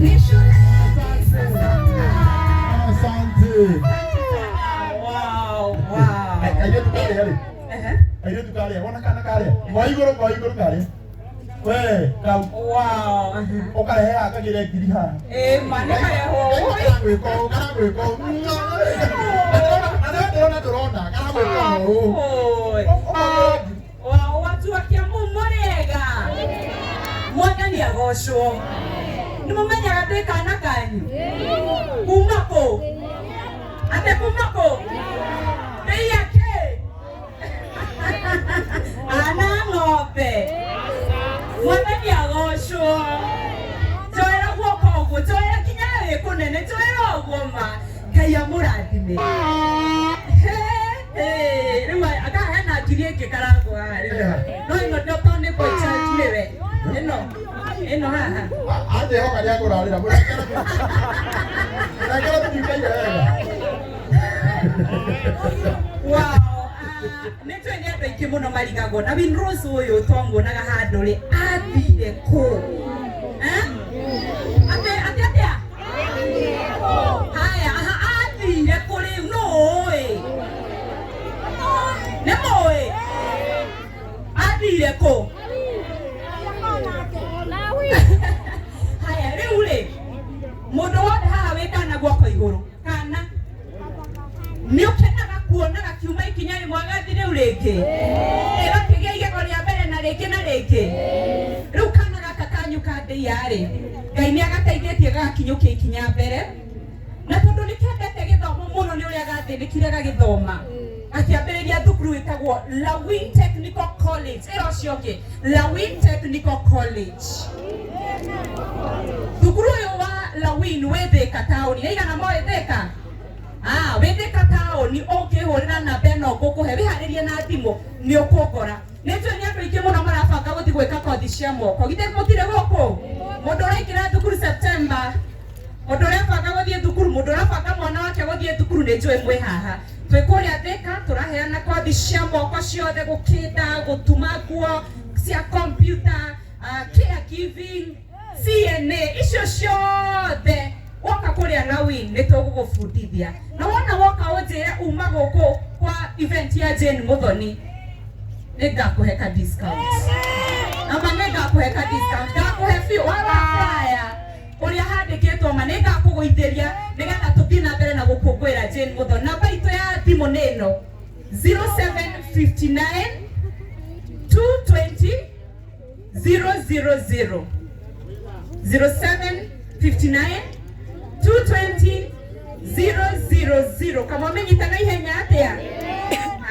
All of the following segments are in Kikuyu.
Ni shuleni sasa. Asante. Wow. Kairĩtu karĩa rĩ, Ehe. kairĩtu karĩa, wona kana karĩa, wa igũrũ, wa igũrũ karĩa. We, kau, Wow. ũkarehe haha kagĩre ngiri haha. Eh, ma nĩ karehwo. Karagwĩka ũũ, karagwĩka ũũ. Na ndĩrona, ndĩrona ndũrona, karagwĩka ũũ. Oi. Ũkagĩre ngiri. Wow, watu wa Kiambu mũrĩega. Mwathani agocwo. Nĩ mũmenyaga ndĩ kana kanyu? Kuma kũ? Ate kuma kũ? Ndĩia kĩ? Ana ng'ombe. Mwathani agocwo. Njoera guoko ũguo, njoera kinya wĩ kũnene, njoera ũguo ma. Ngai amũrathime. Hey, rĩu aka hena ngiri ĩngĩ karangwo haha rĩu. No ĩno ndio tondũ nĩ boy child nĩwe. Ĩno ĩno haha. Anjĩhoka nĩakũrarĩra. Mũrengere, mũrengere tũtiikaire wega. Wow, nĩ njũĩ nĩ andũ aingĩ mũno marigagwo na Winrose ũyũ twamuonaga handũ rĩ athire kũ? Eh? Atĩ atĩ atĩa? Haya, aha, athire kũ rĩu nũ ũĩ? Nĩ mũĩ? Athire kũ? Haya, rĩu rĩ, mũndũ wothe haha wĩ kana guoko igũrũ, kana nĩ ũkenaga kuona gakiuma ikinya rĩmwe agathiĩ rĩu rĩngĩ, ĩgakĩgĩa igego rĩa mbere na rĩngĩ na rĩngĩ. Rĩu kana gaka kanyu ka ndĩia rĩ, Ngai nĩ agateithĩtie gagakinyũkia ikinya mbere, na tondũ nĩ kendete gĩthomo mũno nĩ ũrĩa gathĩnĩkire gagĩthoma, gakĩambĩrĩria thukuru ĩtagwo Lawin Technical College. Ĩra ũcio ũngĩ, Lawin Technical College. Thukuru ũyũ wa Lawin wĩ Thĩka taũni. Aigana moĩ Thĩka? Ah, wĩ Thĩka taũni, ũngĩhũrĩra namba ĩno ngũkũhe, wĩharĩrie na thimũ, nĩ ũkũngora. Nĩ njũĩ nĩ andũ aingĩ mũno marabanga gũthiĩ gwĩka kothi cia moko. Githĩ mũtirĩ gũkũ? Mũndũ ũraingĩra thukuru September, mũndũ ũrabanga gũthiĩ thukuru, mũndũ ũrabanga mwana wake gũthiĩ thukuru, nĩ njũĩ mwĩ haha. Twĩ kũrĩa Thĩka, tũraheana kothi cia moko ciothe, gũkĩnda, gũtuma nguo cia computer, caregiving, CNA, icio ciothe woka kũrĩa Lawin nĩ tũgũgũbundithia. Na wona woka ũnjĩre uma gũkũ kwa event ya Jane Muthoni, nĩ ngakũhe ka discount. Ama nĩ ngakũhe ka discount, ngakũhe biũ warora flyer ũrĩa handĩkĩtwo, ma nĩ ngakũgũithĩria nĩgetha tũthiĩ na mbere na gũkũngũĩra Jane Muthoni. Namba itũ ya thimũ nĩ ĩno, 0759 220 000, 0759 220 000. Kama ũmenyita na ihenya atĩa?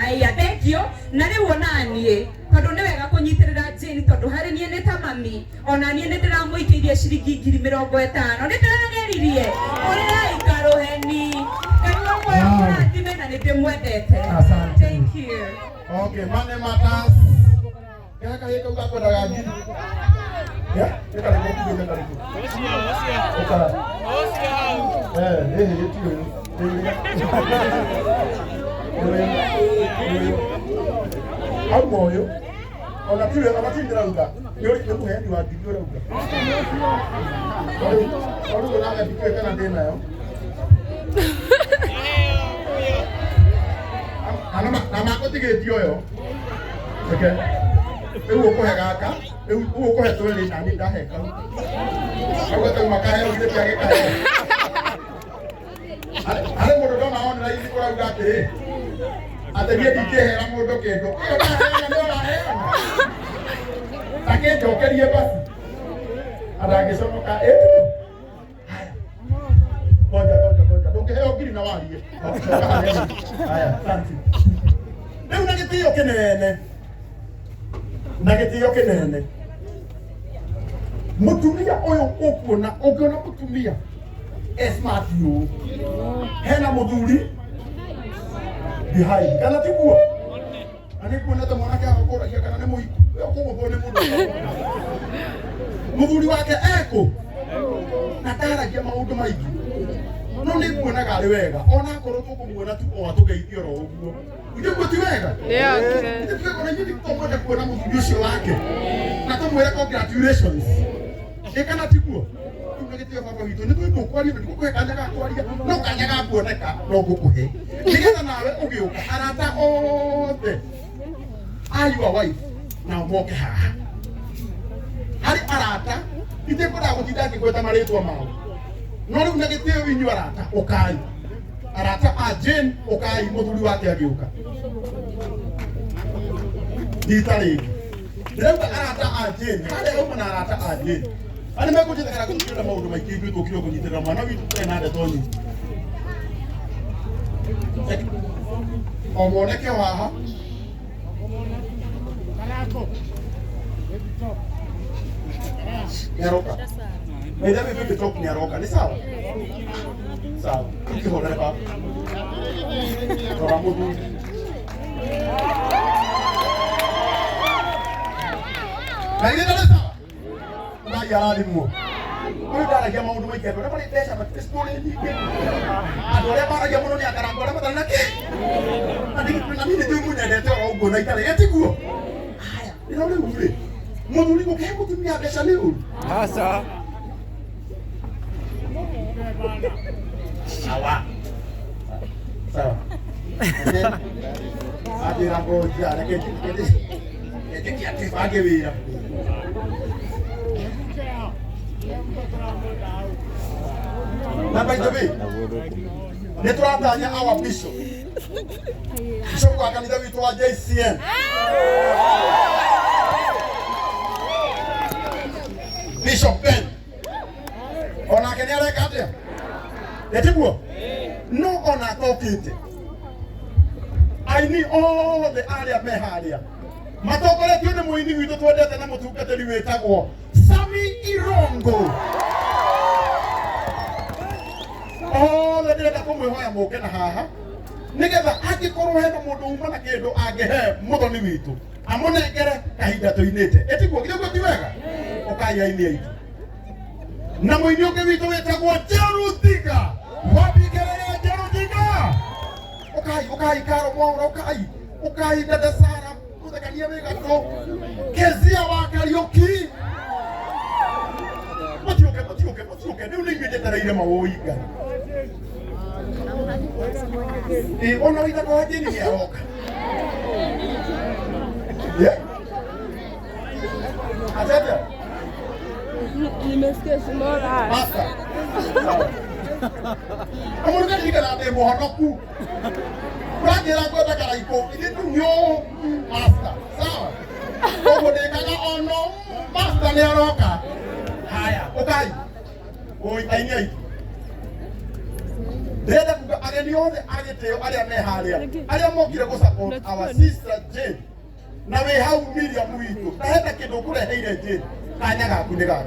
Aya, thank you. Na rĩu ona niĩ tondũ nĩ wega kũnyitĩrĩra Jane, tondũ harĩ niĩ nĩ ta mami, ona niĩ nĩ ndĩramũikĩirie ciringi 50,000. Nĩ ndĩrageririe ũrĩrai karũheni. Ngai wa muoyo mũrathime na nĩ ndĩmwendete. Asante. Thank you. Okay, money matters. Kaya kahĩ kau gakwendaga ngiri. Yeah, nĩ karĩkũ ũkuĩte karĩkũ? Ũkara. Eh, ĩhĩ, ti ũyũ. Ũyũ. Ũyũ. Auma ũyũ. Ona tiwe, ona ti ndĩrauga. Nĩ ũrĩ nĩ mũheani wa ngiri ũrauga. Rĩu nawe ndikũĩ kana ndĩ nayo. Na makũtigĩtie ũyũ. Reke. Rĩu ũkũhe gaka, rĩu ũkũhe twĩrĩ na niĩ ndahe kau. Kau gakauma kaheo githĩ kĩage kaheo. Harĩ mũndũ ndona online ũrauga atĩrĩ, atĩ niĩ ndingĩhera mũndũ kĩndũ. Ũyũ ndaheana nĩ ũraheana. Ta kĩnjokerie basi. Atangĩconoka. Ĩ tiguo? Haya. Ngoja, ngoja, ngoja. Ndũngĩheo ngiri na warie. Coka harĩa nĩ. Haya, asante. Rĩu na gĩtĩo kĩnene, na gĩtĩo kĩnene, mũtumia ũyũ ũkuona, ũngĩona mũtumia e smart ũũ, hena mũthuri behind, kana tiguo? Na nĩ kuonete mwanake agakũragia kana nĩ mũhiku, ũyũ kũgũthwo nĩ mũndũ mũthuri wake ekũ na ndaragia maũndũ maingĩ, no nĩ nguonaga arĩ wega ona akorwo tũkũmuona tu o atũgeithie oro ũguo. Nĩguo ti wega? Nĩ okay. Ithuĩ ithuĩ tũkwenda kuona mũthuri ũcio wake na tũmwĩre congratulations. Ĩ kana tiguo? Rĩu na gĩtĩo baba witũ nĩ tũĩ ndũkwaria na ndikũkũhe kanya ga kwaria no kanya ga kuoneka no ngũkũhe nĩgetha nawe ũgĩũka arata othe a your wife nao moke haha harĩ arata itekwendaga gũtinda ngĩgweta marĩtwa mao no rĩu na gĩtĩo inyuĩ arata ũkai arata a Jane ũkai mũthuri wake agĩũka rita rĩngĩ ndĩrauga arata a Jane harĩa auma na arata a Jane arĩa mekũnjĩtĩkĩra gũtũkĩra maũndũ maingĩ ithuĩ tũkire kũnyitĩrĩra mwana witũ tũtarĩ na ndeto nyingĩ o mwoneke o haha nĩaroka maithe wĩ baby talk nĩaroka nĩ sawa sawa ũkĩhorere baba rora mũthuri na ithe nĩ sawa Ngai arathimwo ũyũ ndaragia maũndũ maingĩ andũ arĩa marĩ mbeca matirĩ story nyingĩ andũ arĩa maragia mũno nĩ akarango arĩa matarĩ na kĩ na niĩ nĩ njũĩ mũnyendete oro ũguo na itarĩ ĩtiguo haya ĩno rĩu rĩ mũthuri gũkĩhe mũtumia mbeca nĩ ũru Sasa sawa sawa anjĩra ngoja reke njĩke atĩ bange wĩra na by the way nĩ tũratanya our bishop bishop wa kanitha witũ wa JCM Bishop Ben onake nĩ areka atĩa ĩtiguo no ona atokĩte aini othe arĩa me harĩa matongoretio nĩ mũini witũ twendete na mũtungatĩri wĩtagwo Sami Irongo othe ndĩrenda kũmwĩhoya mũke na haha nĩgetha angĩkorwo hena mũndũ uma na kĩndũ angĩhe mũthoni witũ amũnengere kahinda tũinĩte ĩtiguo githĩ ũguo ti wega ũkai aini aitũ na mũini ũngĩ witũ wĩtagwo Jeruthiga wambingerere Jeruthiga ukai ukai karo mwaura ukai ukai dada Sara muthekania wĩ gatũ Kezia wa Kariũki mũtiũke mũtiũke mũtiũke rĩu nĩ inyuĩ njetereire mawũi Ngai ĩ ona wĩtagwo wa Jane nĩ aroka Yeah. Atete Nimesikia Simona. Basta. Amũrũ ndirikana ndĩ mũhonoku ũranjĩra ngwenda karaikũ ithe rĩu nĩ ũũ master sawa koguo ndĩkaga ono master nĩ aroka haya ũkai ũi aini aitũ ndĩrenda kuga ageni othe a gĩtĩo arĩa me harĩa arĩa mokire gũ support our sister Jane na wĩ hau Miriam witũ na hena kĩndũ ũkũreheire Jane kanya gaku nĩ gaka